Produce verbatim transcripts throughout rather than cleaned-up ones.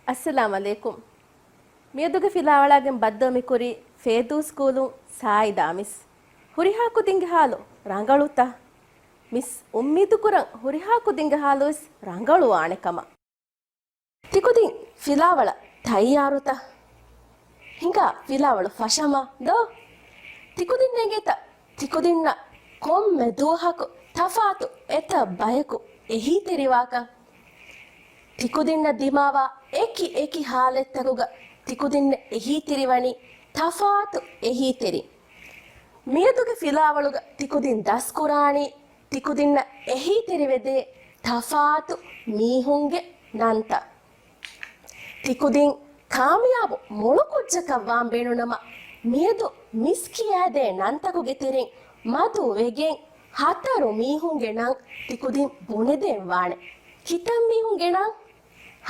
އައްސަލާމް ޢަލައިކުމް. މިއަދުގެ ފިލާވަޅާގެން ބައްދަލު މިކުރީ ފޭދޫ ސްކޫލުން ސާއިދާ މިސް. ހުރިހާ ކުދިންގެ ހާލު ރަނގަޅުތަ؟ މިސް އުއްމީދުކުރަން ހުރިހާ ކުދިންގެ ހާލުވެސް ރަނގަޅުވާނެ ކަމަށް. ތިކުދިން ފިލާވަޅަށް ތައްޔާރުތަ؟ ހިނގާ ފިލާވަޅު ފަށަމާ ދޯ؟ ތިކުދިން އެނގޭތަ ތިކުދިންނަށް ކޮންމެ ދުވަހަކު ތަފާތު އެތައް ބަޔަކު އެހީތެރިވާކަން؟ ތިކުދިންނަށް ދިމާވާ އެކި އެކި ހާލަތްތަކުގަ ތިކުދިންނަށް އެހީތެރިވަނީ ތަފާތު އެހީތެރިން. މިއަދުގެ ފިލާވަޅުގަ ތިކުދިން ދަސްކުރާނީ ތިކުދިންނަށް އެހީތެރިވެދޭ ތަފާތު މީހުންގެ ނަންތައް. ތިކުދިން ކާމިޔާބު މޮޅު ކުއްޖަކަށް ވާން ބޭނުނަމަ، މިއަދު މިސް ކިޔާދޭ ނަންތަކުގެ ތެރެއިން މަދު ވެގެން ހަތަރު މީހުންގެ ނަން ތިކުދިން ބުނެދޭން ވާނެ. ކިތައް މީހުންގެ ނަން؟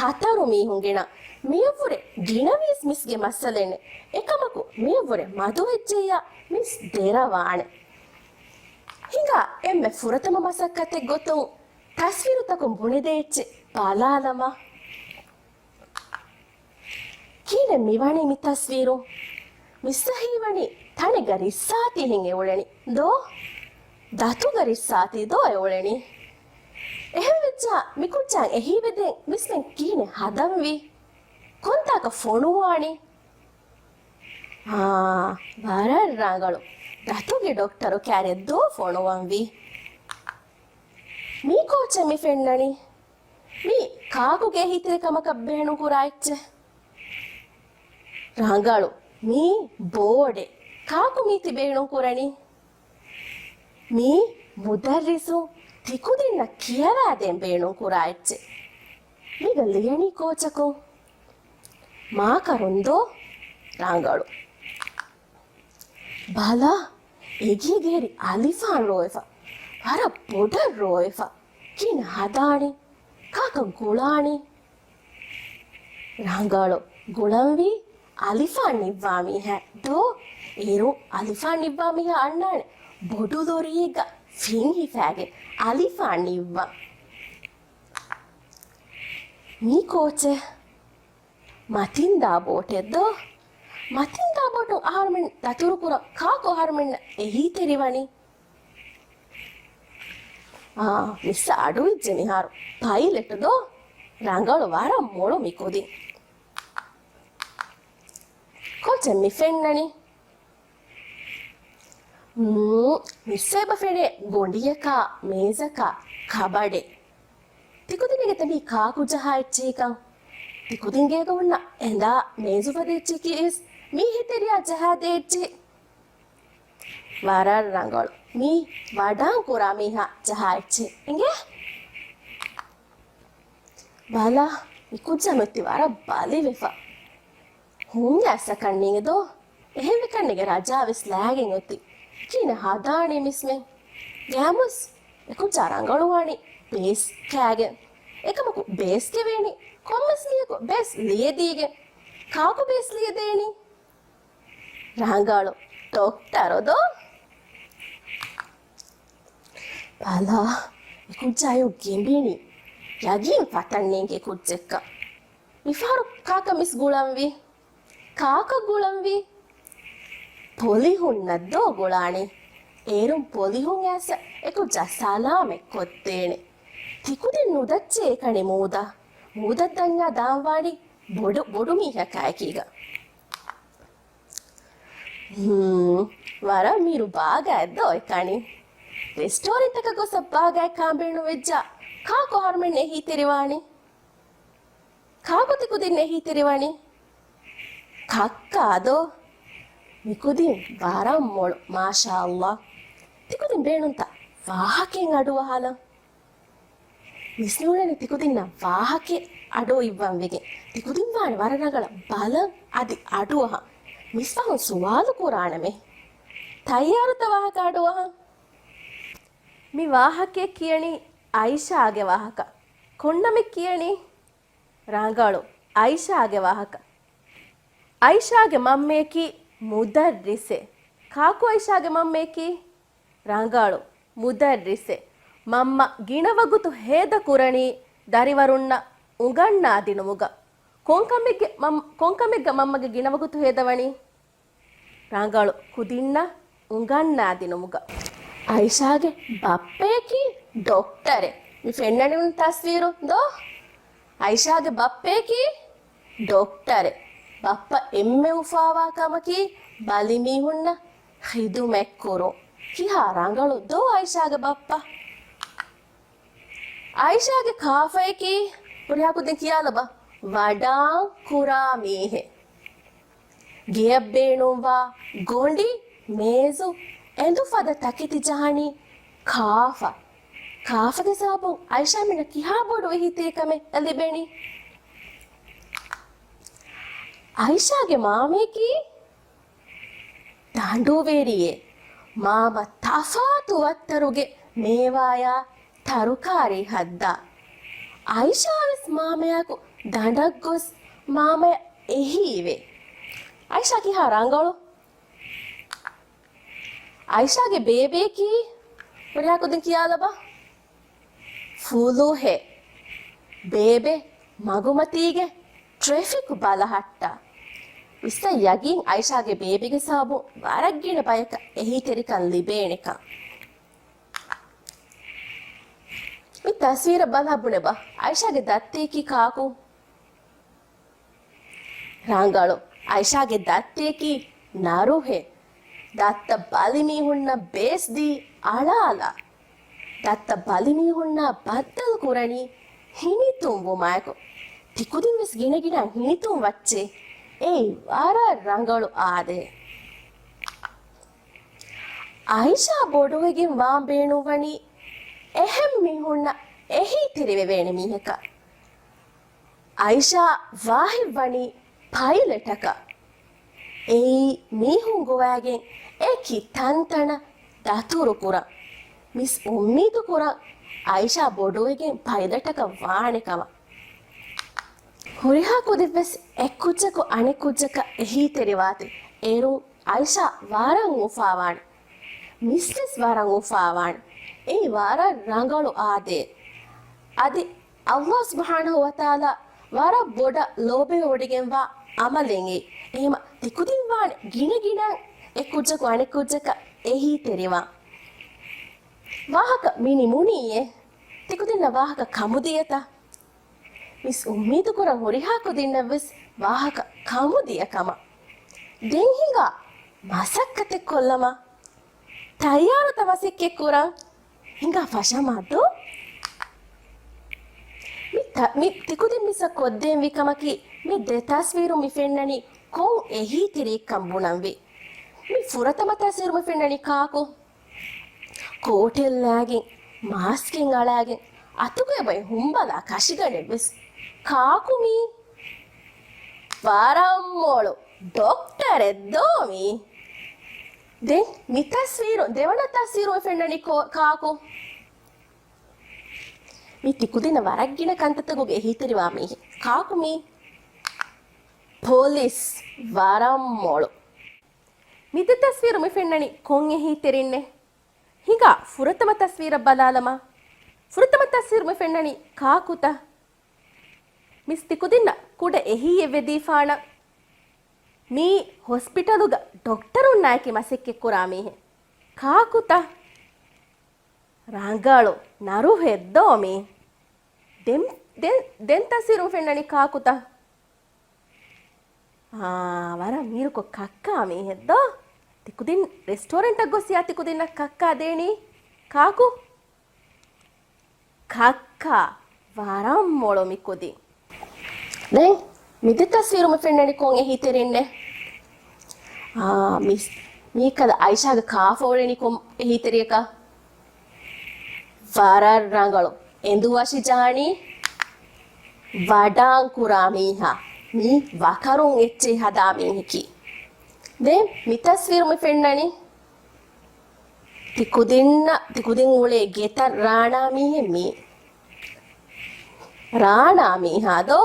ހަތަރު މީހުންގެ ނަން. މިއަށްވުރެ ގިނަވީސް މިސްގެ މައްސަލައެއް ނެތް. އެކަމަކު މިއަށްވުރެ މަދުވެއްޖެއްޔާ މިސް ދެރަވާނެ. ހިނގާ އެންމެ ފުރަތަމަ މަސައްކަތެއް ގޮތުން ތަސްވީރުތަކުން ބުނެދޭ އެއްޗެއް ބަލާލަމާ. ކިހިނެއް މިވަނީ މި ތަސްވީރު؟ މިސްއަށް ހީވަނީ ތަނެއްގަ ރިއްސާތީ ހެން އެއުޅެނީ ދޯ؟ ދަތުގަ ރިއްސާތީ ދޯ އެއުޅެނީ؟ އެހެންވެއްޖާ މިކުއްޖާ އެހީވެދޭން މިސްމެން ކިހިނެއް ހަދަންވީ؟ ކޮންތާކަށް ފޮނުވާނީ؟ އާ، ވަރަށް ރަނގަޅު. ދަތުގެ ޑޮކްޓަރު ކާރިއަށް ދޯ ފޮނުވަންވީ؟ މީ ކޯޗެއް މި ފެންނަނީ؟ މީ ކާކުގެ އެހީތެރިކަމަކަށް ބޭނުންކުރާ އެއްޗެއް. ރަނގަޅު. މީ ބޯޑެއް. ކާކު މީތި ބޭނުންކުރަނީ؟ މީ މުދައްރިސު ތިކުދިންނަށް ކިޔަވާދޭން ބޭނުންކުރާ އެއްޗެއް. މީގަ ލިޔަނީ ކޯޗަކުން. މާކަރުން ދޯ؟ ރަނގަޅު. ބަލަ، އެގޭގެ ހެރި އަލިފާން ރޯވެފަ. ވަރަށް ބޮޑަށް ރޯވެފަ. ކިހިނެއް ހަދާނީ؟ ކާކަށް ގުޅާނީ؟ ރަނގަޅު. ގުޅަންވީ އަލިފާން ނިއްވާ މީހާ ދޯ؟ އޭރު އަލިފާން ނިއްވާ މީހާ އަންނާނެ ބޮޑު ލޮރީގަ ފިން ހިފާގެން އަލިފާން ނިއްވާ. މީ ކޯޗެއް؟ މަތިންދާ ބޯޓެއް ދޯ؟ މަތިންދާ ބޯޓުން އަހަރުމެން ދަތުރުކުރަން ކާކު އަހަރުމެންނަށް އެހީތެރިވަނީ؟ އާ، މިސް އަޑުއިއްޖެ މިހާރު. ޕައިލެޓު ދޯ؟ ރަނގަޅު، ވަރަށް މޮޅު މި ކުދިން. ކޯޗެއް މި ފެންނަނީ؟ މް، މިސް އެބަ ފެނޭ ގޮނޑިއަކާ، މޭޒަކާ، ކަބަޑެއް. ތިކުދިން އެނގޭތަ މީ ކާކު ޖަހާ އެއްޗެހިކަން؟ ތިކުދިން ގޭގަ ހުންނަ އެނދާ މޭޒުފަދަ އެއްޗެކީވެސް މީ އެހީތެރިޔާ ޖަހާދޭ އެއްޗެހި. ވަރަށް ރަނގަޅު. މީ ވަޑާން ކުރާ މީހާ ޖަހާ އެއްޗެއް އިނގޭ. ބަލަ، މި ކުއްޖާ މެއްތި ވަރަށް ބަލިވެފަ. ހުންޏާސް ކަންނޭނގެ ދޯ؟ އެހެންވެ ކަންނޭނގެ ރަޖާވެސް ލާގެން އޮތީ. ކިހިނެއް ހަދާނީ މިސްމެން؟ ގައިމުވެސް އެ ކުއްޖާ ރަނގަޅުވާނީ ބޭސް ކާގެން. އެކަމަކު ބޭސް ކެވޭނީ ކޮންމެސް މީހަކު ބޭސް ލިޔެދީގެން. ކާކު ބޭސް ލިޔެދޭނީ؟ ރަނގަޅު. ޑޮކްޓަރު ދޯ؟ ބަލާ، އެ ކުއްޖާ އެއޮށް ގެނބިނީ. ޔަގީން ފަތަން ނޭނގޭ ކުއްޖެއްކަން. މިފަހަރު ކާކަށް މިސް ގުޅަންވީ؟ ކާކަށް ގުޅަންވީ؟ ޕޮލިހުންނަށް ދޯ ގުޅާނީ؟ އޭރުން ޕޮލިހުން އައިސް އެ ކުއްޖާ ސަލާމަތް ކޮށްދޭނެ. ތިކުދިން ނުދައްޗޭ އެކަނި މޫދަށް. މޫދަށް ދަންޏާ ދާންވާނީ ބޮޑު، ބޮޑު މީހަކާ އެކީގަ. ހުން، ވަރަށް މީރު ބާގާތް ދޯ އެކަނި. ރެސްޓޯރެންޓަކަށް ގޮސް ބާގާތް ކާން ބޭނުންވެއްޖާ ކާކު އަހަރުމެން އެހީތެރިވާނީ؟ ކާކު ތިކުދިން އެހީތެރިވަނީ؟ ކައްކާ ދޯ؟ މިކުދިން ވަރަށް މޮޅު، މާޝާﷲ. ތިކުދިން ބޭނުންތަ ވާހަކައެއް އަޑުއަހާލަން؟ މިސް މިއުޅެނީ ތިކުދިންނަށް ވާހަކައެއް އަޑު އިއްވަން ވެގެން. ތިކުދިން ވާނެ ވަރަށް ރަނގަޅަށް ބަލަން އަދި އަޑުއަހަން. މިސް ފަހުން ސުވާލު ކުރާނަމޭ. ތައްޔާރުތަ ވާހަކަ އަޑުއަހަން؟ މި ވާހަކައަށް ކިޔަނީ އައިޝާގެ ވާހަކަ. ކޮންނަމެއް ކިޔަނީ؟ ރަނގަޅު. އައިޝާގެ ވާހަކަ. އައިޝާގެ މަންމަޔަކީ މުދައްރިސެއް. ކާކު އައިޝާގެ މަންމަޔަކީ؟ ރަނގަޅު. މުދައްރިސެއް. މަންމަ ގިނަ ވަގުތު ހޭދަކުރަނީ ދަރިވަރުންނަށް އުނގަންނާދިނުމުގަ. ކޮންކަމެއްގެ މަން-، ކޮންކަމެއްގަ މަންމަގެ ގިނަ ވަގުތު ހޭދަވަނީ؟ ރަނގަޅު ކުދިންނަށް އުނގަންނާދިނުމުގަ. އައިޝާގެ ބައްޕަޔަކީ ޑޮކްޓަރެއް. މި ފެންނަނީ ތަސްވީރު ދޯ؟ އައިޝާގެ ބައްޕަޔަކީ ޑޮކްޓަރެއް. ބައްޕަ އެންމެ އުފާވާ ކަމަކީ ބަލިމީހުންނަށް ޚިދުމަތްކުރުން. ކިހާ ރަނގަޅު ދޯ އައިޝާގެ ބައްޕަ؟ އައިޝާގެ ކާފަޔަކީ ހުރިހާ ކުދިން ކިޔާލަބަ، ވަޑާން ކުރާ މީހެއް. ގެޔަށް ބޭނުންވާ ގޮނޑި، މޭޒު، އެނދު ފަދަ ތަކެތި ޖަހަނީ ކާފަ. ކާފަގެ ސަބަބުން އައިޝާމެންނަށް ކިހާ ބޮޑު އެހީތެރިކަމެއް ލިބެނީ؟ އައިޝާގެ މާމަޔަކީ ދަނޑުވެރިއެއް. މާމަ ތަފާތު ވައްތަރުގެ މޭވާޔާ ތަރުކާރީ ހައްދާ. އައިޝާވެސް މާމަޔާއެކު ދަނޑަށް ގޮސް މާމަޔަށް އެހީވޭ. އައިޝާ ކިހާ ރަނގަޅު. އައިޝާގެ ބޭބެއަކީ ހުރިހާ ކުދިން ކިޔާލަބަ، ފުލުހެއް. ބޭބެ މަގުމަތީގެ ޓްރެފިކް ބަލަހައްޓާ. މިސްއަށް ޔަގީން އައިޝާގެ ބޭބެގެ ސަބަބުން ވަރަށް ގިނަ ބަޔަކަށް އެހީތެރިކަން ލިބޭނެކަން. މި ތަސްވީރަށް ބަލާ ބުނެބަ، އައިޝާގެ ދައްތައަކީ ކާކު؟ ރަނގަޅު. އައިޝާގެ ދައްތައަކީ ނަރުހެއް. ދައްތަ ބަލިމީހުންނަށް ބޭސްދީ އަޅާލާ. ދައްތަ ބަލިމީހުންނާ ބައްދަލު ކުރަނީ ހިނިތުންވުމާއެކު. ތިކުދިން ވެސް ގިނަގިނަ ހިނިތުން ވައްޗޭ. އެއީ ވަރަށް ރަނގަޅު އާދައެއް. އައިޝާ ބޮޑުވެގެން ވާން ބޭނުންވަނީ އެހެން މީހުންނަށް އެހީތެރިވެވޭނެ މީހަކަށް. އައިޝާ ވާހިންވަނީ ޕައިލެޓަކަށް. އެއީ މީހުން ގޮވައިގެން އެކި ތަންތަނަށް ދަތުރުކުރަން. މިސް އުއްމީދު ކުރަން އައިޝާ ބޮޑުވެގެން ޕައިލެޓަކަށް ވާނެ ކަމަށް. ހުރިހާ ކުދިން ވެސް އެއްކުއްޖަކު އަނެއްކުއްޖަކަށް އެހީތެރިވާތީ. އޭރުން އައިޝާ ވަރަށް އުފާވާނެ. މިސް ވެސް ވަރަށް އުފާވާނެ. އެއީ ވަރަށް ރަނގަޅު އާދައެއް. އަދި ﷲ ސުބްޙާނަހޫ ވަތަޢާލާ ވަރަށް ބޮޑަށް ލޯބިވެވޮޑިގެންވާ ޢަމަލެއް އެއީ. އެހެމަ ތިކުދިން ވާނެ ގިނަގިނައިން އެއްކުއްޖަކު އަނެއްކުއްޖަކަށް އެހީތެރިވާން. ވާހަކަ މި ނިމުނީއޭ. ތިކުދިންނަށް ވާހަކަ ކަމުދިޔަތަ؟ މިސް އުއްމީދު ކުރަން ހުރިހާ ކުދިންނަށް ވެސް ވާހަކަ ކަމުދިޔަ ކަމަށް. ދެން ހިނގާ މަސައްކަތެއް ކޮށްލަމާ. ތައްޔާރުތަ މަސައްކަތް ކުރަން؟ ހިނގާ ފަށަމާ ދޯ؟ މި ތަ-، މި ތިކުދިން މިސްއަށް ކޮށްދޭންވީ ކަމަކީ، މި ދެ ތަސްވީރު މި ފެންނަނީ ކޮން އެހީތެރިއެއްކަން ބުނަންވީ. މި ފުރަތަމަ ތަސްވީރު މި ފެންނަނީ ކާކު؟ ކޯޓެއް ލާގެން، މާސްކެއް އަޅާގެން، އަތުގައި ބައި ހުންބަލާ ކަށިގަނޑެއް ވެސް. ކާކު މީ؟ ވަރަށް މޮޅު ޑޮކްޓަރެއް ދޯ މީ؟ ދެން މި ތަސްވީރު، ދެވަނަ ތަސްވީރު ފެންނަނީ ކޯ-، ކާކު؟ މި ތިކުދިންނަށް ވަރަށް ގިނަ ކަންތައްތަކުގެ އެހީތެރިވާ މީހެއް. ކާކު މީ؟ ޕޮލިސް. ވަރަށް މޮޅު. މި ދެ ތަސްވީރު މި ފެންނަނީ ކޮން އެހީތެރިންނެއް؟ ހިނގާ ފުރަތަމަ ތަސްވީރަށް ބަލާލަމާ. ފުރަތަމަ ތަސްވީރު މި ފެންނަނީ ކާކުތަ؟ މިސް ތިކުދިންނަށް ކުޑަ އެހީއެއް ވެދީފާނަން. މީ ހޮސްޕިޓަލުގަ ޑޮކްޓަރުންނާއެކީ މަސައްކަތްކުރާ މީހެއް. ކާކުތަ؟ ރަނގަޅު ނަރުހެއް ދޯ މީ؟ ދެން، ދެން، ދެން ތަސްވީރު މި ފެންނަނީ ކާކުތަ؟ އާ، ވަރަށް މީރުކޮށް ކައްކާ މީހެއް ދޯ؟ ތިކުދިން ރެސްޓޯރެންޓަށް ގޮސް ތިކުދިންނަށް ކައްކާ ދޭނީ ކާކު؟ ކައްކާ. ވަރަށް މޮޅު މި ކުދިން. ދެން މި ދެ ތަސްވީރު މި ފެންނަނީ ކޮން އެހީތެރިންނެއް؟ އާ، މިސް، މީކަލަ އައިޝާގެ ކާފަ އުޅެނީ ކޮން އެހީތެރިއަކަށް؟ ވަރަށް ރަނގަޅު. އެނދުވަށި ޖަހަނީ ވަޑާން ކުރާ މީހާ. މީ ވަކަރުން އެއްޗެއް ހަދާ މީހަކީ. ދެން މި ތަސްވީރު މި ފެންނަނީ ތިކުދިންނަށް، ތިކުދިން އުޅޭ ގެތައް ރާނާ މީހެއް މީ. ރާނާ މީހާ ދޯ؟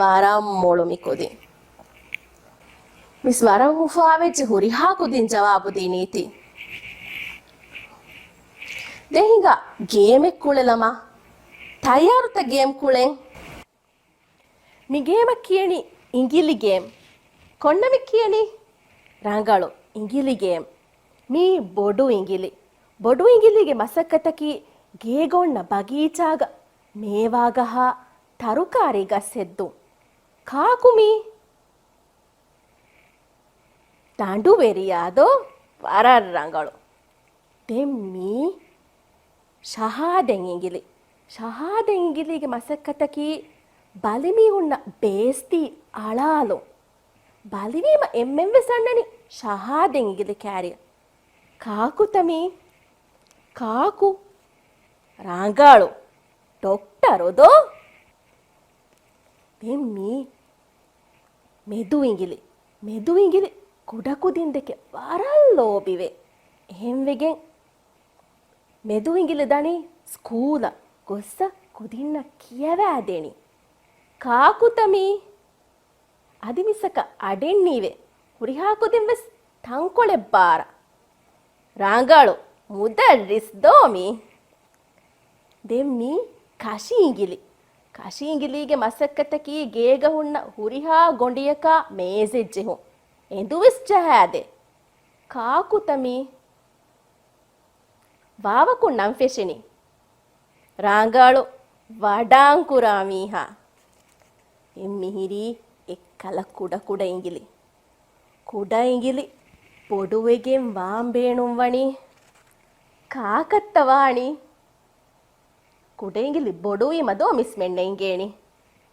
ވަރަށް މޮޅު މި ކުދިން. މިސް ވަރަށް އުފާވެއްޖެ ހުރިހާ ކުދިން ޖަވާބު ދިނީތީ. ދެން ހިނގާ ގޭމެއް ކުޅެލަމާ. ތައްޔާރުތަ ގޭމް ކުޅެން؟ މި ގޭމަށް ކިޔަނީ އިނގިލި ގޭމް. ކޮންނަމެއް ކިޔަނީ؟ ރަނގަޅު، އިނގިލި ގޭމް. މީ ބޮޑު އިނގިލި. ބޮޑު އިނގިލީގެ މަސައްކަތަކީ ގޭގަ އޮންނަ ބަގީޗާގަ މޭވާގަހާ ތަރުކާރީ ގަސް ހެއްދުން. ކާކު މީ؟ ދަނޑުވެރިޔާ ދޯ؟ ވަރަށް ރަނގަޅު. ދެން މީ ޝަހާދެން އިނގިލި. ޝަހާދެން އިނގިލީގެ މަސައްކަތަކީ ބަލިމީހުންނަށް ބޭސްދީ އަޅާލުން. ބަލިވީމަ އެންމެންވެސް އަންނަނީ ޝަހާދެން އިނގިލި ކާރިޔަށް. ކާކުތަ މީ؟ ކާކު؟ ރަނގަޅު. ޑޮކްޓަރު ދޯ؟ ދެން މީ މެދު އިނގިލި. މެދު އިނގިލި ކުޑަކުދިން ދެކެ ވަރަށް ލޯބިވޭ. އެހެންވެގެން މެދު އިނގިލި ދަނީ ސްކޫލަށް ގޮއްސަ ކުދިންނަށް ކިޔަވާދޭނީ. ކާކުތަ މީ؟ އަދި މިސަކަ އަޑެއްނީވެ. ހުރިހާ ކުދިން ވެސް ތަންކޮޅެއް ބާރަ. ރަނގަޅު. މުދައްރިސް ދޯ މީ؟ ދެން މީ ކަށި އިނގިލި. ކަށި އިނގިލީގެ މަސައްކަތަކީ ގޭގަ ހުންނަ ހުރިހާ ގޮނޑިއަކާ މޭޒެއް ޖެހުން. އެނދުވެސް ޖަހާދޭ. ކާކުތަ މީ؟ ވާވަކުން ނަން ފެށިނީ. ރަނގަޅު. ވަޑާންކުރާ މީހާ. އެ މިހިރީ އެއްކަލަ ކުޑަކުޑަ އިނގިލި. ކުޑަ އިނގިލި ބޮޑުވެގެން ވާން ބޭނުންވަނީ. ކާކަށްތަ ވާނީ؟ ކުޑައިނގިލި ބޮޑުވީމަ ދޯ މިސްމެންނަށް އިނގޭނީ.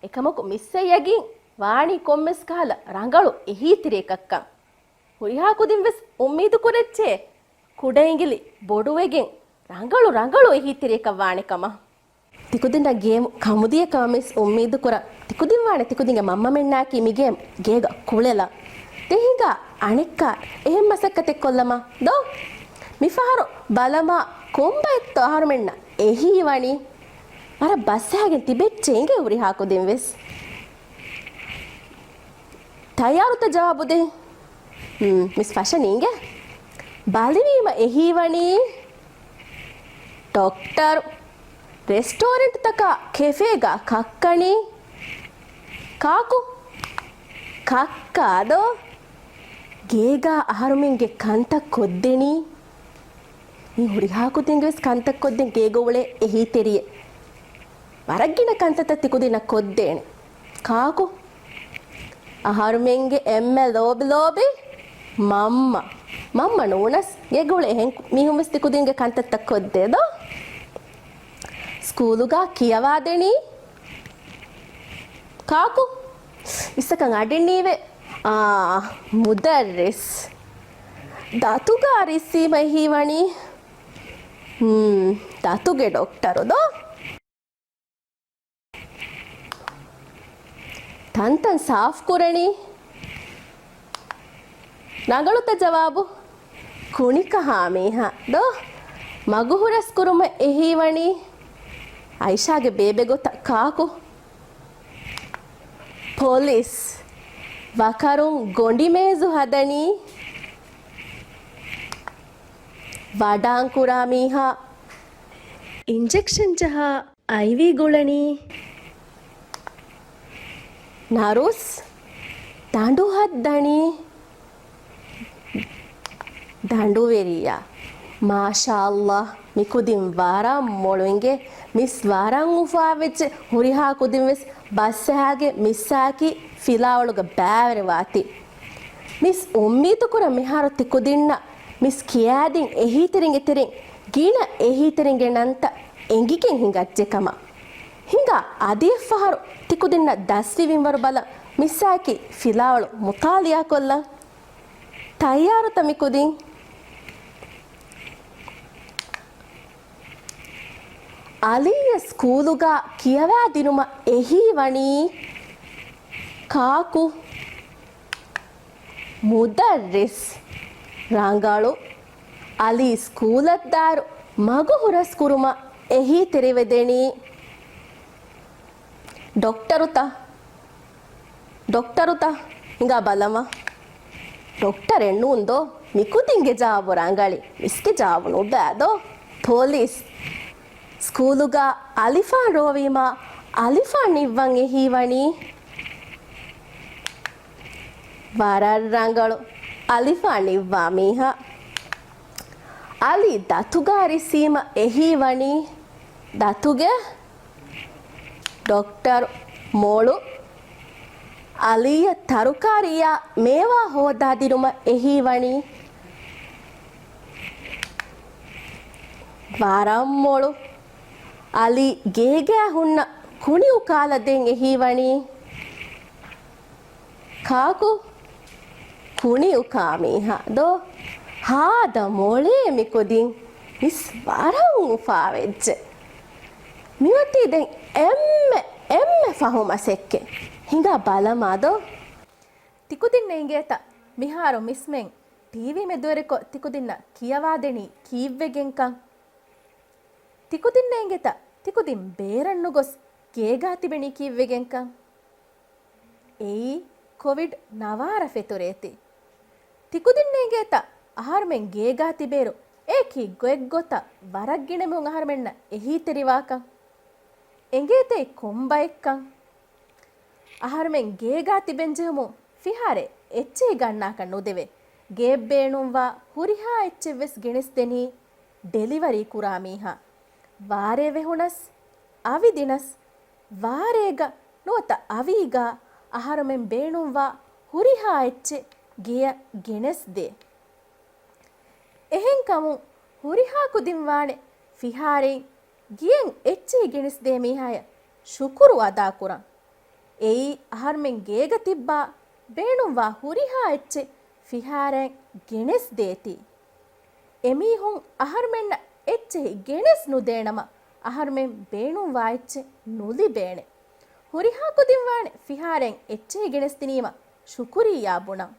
އެކަމަކު މިސްއަށް ޔަގީން ވާނީ ކޮންމެސް ކަހަލަ ރަނގަޅު އެހީތެރިއަކަށްކަން. ހުރިހާ ކުދިން ވެސް އުއްމީދު ކުރައްޗޭ، ކުޑައިނގިލި ބޮޑުވެގެން ރަނގަޅު ރަނގަޅު އެހީތެރިއަކަށް ވާނެ ކަމަށް. ތިކުދިންނަށް ގޭމު ކަމުދިޔަ ކަމަށް މިސް އުއްމީދު ކުރަން. ތިކުދިން ވާނެ ތިކުދިންގެ މަންމަމެންނާއެކީ މި ގޭމް ގޭގަ ކުޅެލަން. ދެން ހިނގާ އަނެއްކާ އެހެން މަސައްކަތެއް ކޮށްލަމާ ދޯ؟ މިފަހަރު ބަލަމާ ކޮންބައެއްތޯ އަހަރުމެންނަށް އެހީވަނީ. ވަރަށް ބަސްއަހަގެން ތިބެއްޗޭ އިނގޭ ހުރިހާ ކުދިން ވެސް. ތައްޔާރުތަ ޖަވާބު ދޭން؟ ހުން، މިސް ފަށަނީ އިނގޭ. ބަލިވީމަ އެހީވަނީ ޑޮކްޓަރު. ރެސްޓޯރެންޓްތަކާ ކެފޭގަ ކައްކަނީ. ކާކު؟ ކައްކާ ދޯ؟ ގޭގާ އަހަރުމެންގެ ކަންތައް ކޮށްދެނީ. މި ހުރިހާ ކުދިންގެ ވެސް ކަންތައް ކޮށްދޭން ގޭގަ އުޅޭ އެހީތެރިއެއް. ވަރަށް ގިނަ ކަންތައްތައް ތިކުދިންނަށް ކޮށްދޭނެ. ކާކު؟ އަހަރުމެންގެ އެންމެ ލޯބި ލޯބި މަންމަ. މަންމަ ނޫނަސް ގޭގަ އުޅޭ އެހެން މީހުން ވެސް ތިކުދިންގެ ކަންތައްތައް ކޮށްދޭ ދޯ؟ ސްކޫލުގަ ކިޔަވާދެނީ. ކާކު؟ މިސްއަކަށް އަޑެއްނީވެ. އާ، މުދައްރިސް. ދަތުގަ ރިއްސީމަ އެހީވަނީ. ހުން، ދަތުގެ ޑޮކްޓަރު ދޯ؟ ތަންތަން ސާފު ކުރަނީ. ރަނގަޅުތަ ޖަވާބު؟ ކުނިކަހާ މީހާ ދޯ؟ މަގު ހުރަސް ކުރުމަށް އެހީވަނީ. އައިޝާގެ ބޭބެ ގޮތަށް ކާކު؟ ޕޮލިސް. ވަކަރުން ގޮނޑި މޭޒު ހަދަނީ. ވަޑާން ކުރާ މީހާ. އިންޖެކްޝަން ޖަހާ އައިވީ ގުޅަނީ. ނަރުސް. ދަނޑު ހައްދަނީ. ދަނޑުވެރިޔާ. މާޝާﷲ، މިކުދިން ވަރަށް މޮޅު އިނގޭ. މިސް ވަރަށް އުފާވެއްޖެ. ހުރިހާ ކުދިން ވެސް ބަސްއަހާގެ މިސްއާއެކީ ފިލާވަޅުގަ ބައިވެރިވާތީ. މިސް އުއްމީދުކުރަން މިހާރު ތިކުދިންނަށް މިސް ކިޔާދިން އެހީތެރިންގެ ތެރެއިން ގިނަ އެހީތެރިންގެ ނަންތައް އެނގިގެން ހިނގައްޖެ ކަމަށް. ހިނގާ އަދި އެއްފަހަރު ތިކުދިންނަށް ދަސްވި މިންވަރު ބަލަން މިސްއާއެކީ ފިލާވަޅު މުޠާލިޢާ ކޮށްލަން. ތައްޔާރުތަ މިކުދިން؟ އަލީއަށް ސްކޫލުގަ ކިޔަވާދިނުމަށް އެހީވަނީ. ކާކު؟ މުދައްރިސް. ރަނގަޅު. އަލީ ސްކޫލަށްދާއިރު މަގު ހުރަސް ކުރުމަށް އެހީތެރިވެދެނީ. ޑޮކްޓަރުތަ؟ ޑޮކްޓަރުތަ؟ ހިނގާ ބަލަމާ. ޑޮކްޓަރެއް ނޫން ދޯ؟ މިކުދިންގެ ޖަވާބު ރަނގަޅީ. މިސްގެ ޖަވާބު ނުބައި ދޯ؟ ޕޮލިސް. ސްކޫލުގަ އަލިފާން ރޯވީމާ އަލިފާން ނިއްވަން އެހީވަނީ. ވަރަށް ރަނގަޅު. އަލިފާ ނިއްވާ މީހާ. އަލީ ދަތުގާ ރިއްސީމަ އެހީވަނީ ދަތުގެ ޑޮކްޓަރު މޮޅު. އަލީއަށް ތަރުކާރީއާ މޭވާ ހޯދާދިނުމަށް އެހީވަނީ ވަރަށް މޮޅު. އަލީ ގޭގާ ހުންނަ ކުނި އުކާލަދޭން އެހީވަނީ ކާކު؟ ކުނި އުކާ މީހާ ދޯ؟ ހާދަ މޮޅޭ މިކުދިން މިސް ވަރަށް އުފާވެއްޖެ. މިއޮތީ ދެން އެންމެ، އެންމެ ފަހު މަސައްކަތް. ހިނގާ ބަލަމާ ދޯ؟ ތިކުދިންނަށް އިނގޭތަ މިހާރު މިސްމެން ޓީވީ މެދުވެރިކޮށް ތިކުދިންނަށް ކިޔަވާދެނީ ކީއްވެގެންކަން؟ ތިކުދިންނަށް އިނގޭތަ ތިކުދިން ބޭރަށް ނުގޮސް ގޭގާ ތިބެނީ ކީއްވެގެންކަން؟ އެއީ ކޮވިޑް ނަވާރަ ފެތުރޭތީ. ތިކުދިންނަށް އިނގޭތަ އަހަރުމެން ގޭގާ ތިބޭއިރު އެކި ގޮތްގޮތަށް ވަރަށް ގިނަ މީހުން އަހަރުމެންނަށް އެހީތެރިވާކަން؟ އެނގޭތަ ކޮންބައެއްކަން؟ އަހަރުމެން ގޭގާ ތިބެން ޖެހުމުން ފިހާރައެއް އެއްޗެހި ގަންނާކަށް ނުދެވޭ. ގޭއް ބޭނުންވާ ހުރިހާ އެއްޗެއްވެސް ގެނެސްދެނީ ޑެލިވަރީ ކުރާ މީހާ. ވާރޭ ވެހުނަސް، އަވި ދިނަސް، ވާރޭގަ ނުވަތަ އަވީގަ އަހަރުމެން ބޭނުންވާ ހުރިހާ އެއްޗެއް ގެޔަށް ގެނެސްދޭ. އެހެންކަމުން ހުރިހާ ކުދިން ވާނެ ފިހާރައިން ގެޔަށް އެއްޗެހި ގެނެސްދޭ މީހާޔަށް ޝުކުރު އަދާކުރަން. އެއީ އަހަރުމެން ގޭގަ ތިއްބާ ބޭނުންވާ ހުރިހާ އެއްޗެއް ފިހާރައިން ގެނެސްދޭތީ. އެމީހުން އަހަރުމެންނަށް އެއްޗެހި ގެނެސް ނުދޭނަމަ، އަހަރުމެން ބޭނުންވާ އެއްޗެއް ނުލިބޭނެ. ހުރިހާ ކުދިން ވާނެ ފިހާރައިން އެއްޗެހި ގެނެސްދިނީމަ ޝުކުރިއްޔާ ބުނަން.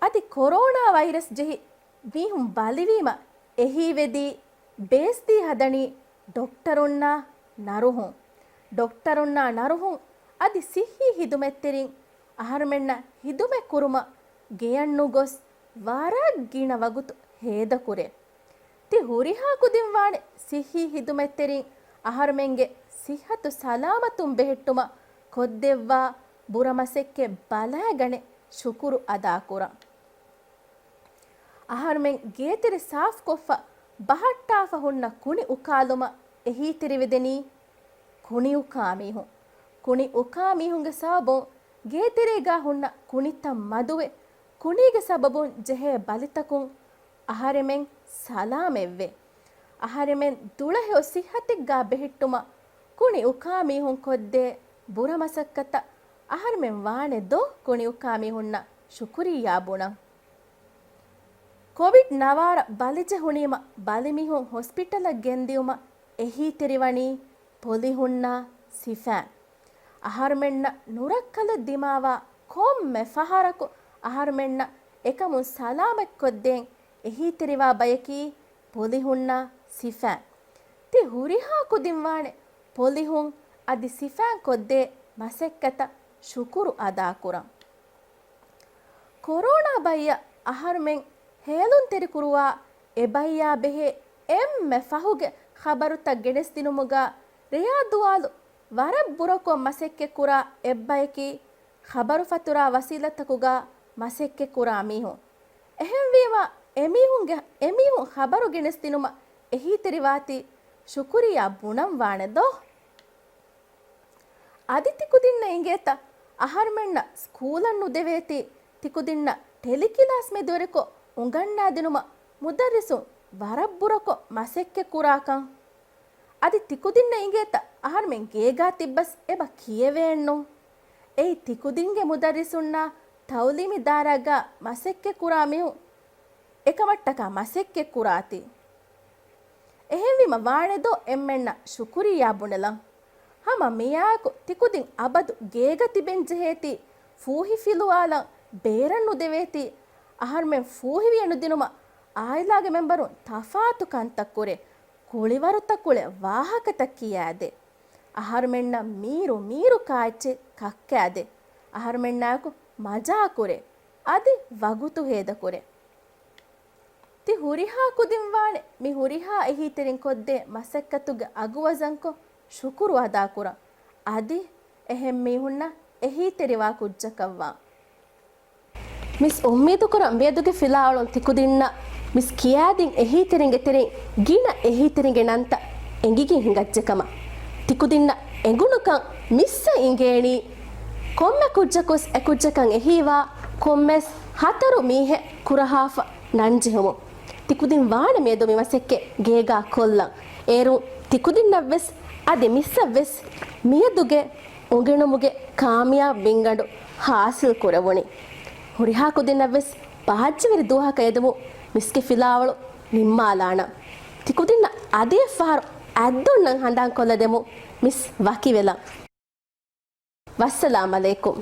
އަދި ކޮރޯނާ ވައިރަސް ޖެހި މީހުން ބަލިވީމަ އެހީވެދީ ބޭސްދީ ހަދަނީ ޑޮކްޓަރުންނާ ނަރުހުން. ޑޮކްޓަރުންނާ ނަރުހުން އަދި ސިއްހީ ހިދުމަތްތެރިން އަހަރުމެންނަށް ހިދުމަތް ކުރުމަށް ގެޔަށް ނުގޮސް ވަރަށް ގިނަ ވަގުތު ހޭދަކުރޭ. ތި ހުރިހާ ކުދިން ވާނެ ސިއްހީ ހިދުމަތްތެރިން އަހަރުމެންގެ ސިއްހަތު ސަލާމަތުން ބެހެއްޓުމަށް ކޮށްދެއްވާ ބުރަ މަސައްކަތް ބަލާގަނެ ޝުކުރު އަދާކުރަން. އަހަރުމެން ގޭތެރެ ސާފުކޮށްފަ ބަހައްޓާފަ ހުންނަ ކުނި އުކާލުމަށް އެހީތެރިވެދެނީ ކުނި އުކާ މީހުން. ކުނި އުކާ މީހުންގެ ސަބަބުން ގޭތެރޭގާ ހުންނަ ކުނިތައް މަދުވެ، ކުނީގެ ސަބަބުން ޖެހޭ ބަލިތަކުން އަހަރެމެން ސަލާމަތްވޭ. އަހަރެމެން ދުޅަހެޔޮ ސިއްހަތެއްގާ ބެހެއްޓުމަށް ކުނި އުކާ މީހުން ކޮށްދޭ ބުރަ މަސައްކަތަށް އަހަރެމެން ވާނެ ދޯ ކުނި އުކާ މީހުންނަށް ޝުކުރިއްޔާ ބުނަން. ކޮވިޑް ނަވާރަ ބަލިޖެހުނީމަ ބަލިމީހުން ހޮސްޕިޓަލަށް ގެންދިއުމަށް އެހީތެރިވަނީ ޕޮލިހުންނާ ސިފައިން. އަހަރުމެންނަށް ނުރައްކަލަށް ދިމާވާ ކޮންމެ ފަހަރަކު އަހަރުމެންނަށް އެކަމުން ސަލާމަތްކޮށްދޭން އެހީތެރިވާ ބަޔަކީ ޕޮލިހުންނާ ސިފައިން. ތި ހުރިހާ ކުދިން ވާނެ ޕޮލިހުން އަދި ސިފައިން ކޮށްދޭ މަސައްކަތަށް ޝުކުރު އަދާކުރަން. ކޮރޯނާ ބައްޔަށް އަހަރުމެން ހޭލުންތެރިކުރުވާ އެބައްޔާ ބެހޭ އެންމެ ފަހުގެ ޚަބަރުތައް ގެނެސްދިނުމުގަ ރެޔާ ދުވާލު ވަރަށް ބުރަކޮށް މަސައްކަތްކުރާ އެއްބަޔަކީ ޚަބަރުފަތުރާ ވަސީލަތަކުގަ މަސައްކަތްކުރާ މީހުން. އެހެންވީމަ އެމީހުންގެ، އެމީހުން ޚަބަރު ގެނެސްދިނުމަށް އެހީތެރިވާތީ ޝުކުރިއްޔާ ބުނަން ވާނެ ދޯ؟ އަދި ތިކުދިންނަށް އިނގޭތަ އަހަރުމެންނަށް ސްކޫލަށް ނުދެވޭތީ، ތިކުދިންނަށް ޓެލިކިލާސް މެދުވެރިކޮށް އުނގަންނާދިނުމަށް މުދައްރިސުން ވަރަށް ބުރަކޮށް މަސައްކަތް ކުރާކަން. އަދި ތިކުދިންނަށް އިނގޭތަ އަހަރުމެން ގޭގާ ތިއްބަސް އެބަ ކިޔެވޭންނު؟ އެއީ ތިކުދިންގެ މުދައްރިސުންނާ ތައުލީމީ ދާއިރާގަ މަސައްކަތް ކުރާ މީހުން އެކަމަށްޓަކާ މަސައްކަތް ކުރާތީ. އެހެންވީމަ ވާނެދޯ އެންމެންނަށް ޝުކުރިއްޔާ ބުނެލަން. ހަމަ މިއާއެކު ތިކުދިން އަބަދު ގޭގަ ތިބެން ޖެހޭތީ، ފޫހި ފިލުވާލަން ބޭރަށް ނުދެވޭތީ، އަހަރުމެން ފޫހިވިޔަ ނުދިނުމަށް އާއިލާގެ މެމްބަރުން ތަފާތު ކަންތައް ކުރޭ، ކުޅިވަރުތަކުޅެ ވާހަކަތައް ކިޔާދޭ. އަހަރުމެންނަށް މީރު މީރު ކާއެއްޗެއް ކައްކާދޭ. އަހަރުމެންނާއެކު މަޖާކުރޭ. އަދި ވަގުތު ހޭދަކުރޭ. ތި ހުރިހާ ކުދިން ވާނެ މި ހުރިހާ އެހީތެރިން ކޮށްދޭ މަސައްކަތުގެ އަގުވަޒަންކޮށް ޝުކުރު އަދާކުރަން. އަދި އެހެން މީހުންނަށް އެހީތެރިވާ ކުއްޖަކަށްވާ. މިސް އުއްމީދުކުރަން މިއަދުގެ ފިލާވަޅުން ތިކުދިންނަށް މިސް ކިޔާދިން އެހީތެރިންގެ ތެރެއިން ގިނަ އެހީތެރިންގެ ނަންތައް އެނގިގެން ހިނގައްޖެކަމަށް. ތިކުދިންނަށް އެނގުނުކަން މިސްއަށް އިނގޭނީ ކޮންމެ ކުއްޖަކުވެސް އެކުއްޖަކަށް އެހީވާ ކޮންމެސް ހަތަރު މީހެއް ކުރަހާފަ ނަންޖެހުމުން. ތިކުދިން ވާނެ މިއަދު މި މަސައްކަތް ގޭގާ ކޮށްލަން. އޭރު ތިކުދިންނަށްވެސް އަދި މިސްއަށްވެސް މިއަދުގެ އުނގެނުމުގެ ކާމިޔާބު ބިންގަނޑު ހާސިލް ކުރެވުނީ. ހުރިހާ ކުދިންނަށްވެސް ބާއްޖަވެރި ދުވަހަކަށް އެދެމުން މިސްގެ ފިލާވަޅު ނިންމާލާނަން. ތިކުދިންނަށް އަދި އެއްފަހަރު އަތްދޮންނަން ހަނދާންކޮށްލަދެމުން މިސް ވަކިވެލަން. ވައްސަލާމް އަލައިކުމް.